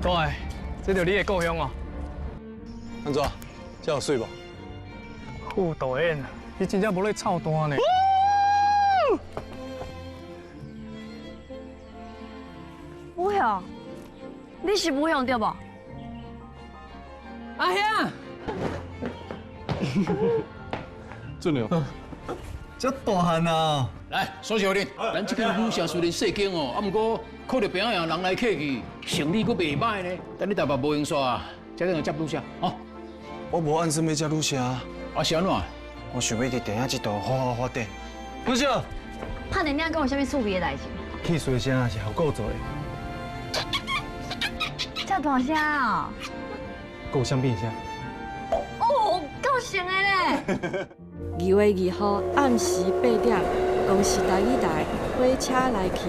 对，這就你的故鄉哦。按怎？這有媠無？副導演，你真正無咧操蛋呢？武雄，你是武雄對無？阿兄，俊良，這大漢啊！來，蘇小玲，咱這間旅社雖然細間哦，啊，毋過靠著邊仔人來客去，生意閣袂䆀呢。等你台北無閒煞，才去接旅社，哦。我無按算欲接旅社。啊，是按怎？我想欲佇電影這度好好發展。旅社。拍電影敢有啥物趣味的代誌？汽水聲是效果做的。這大聲哦！閣有香檳聲。哦，夠神的咧！2月2號暗時8點，公視台語台火車來去。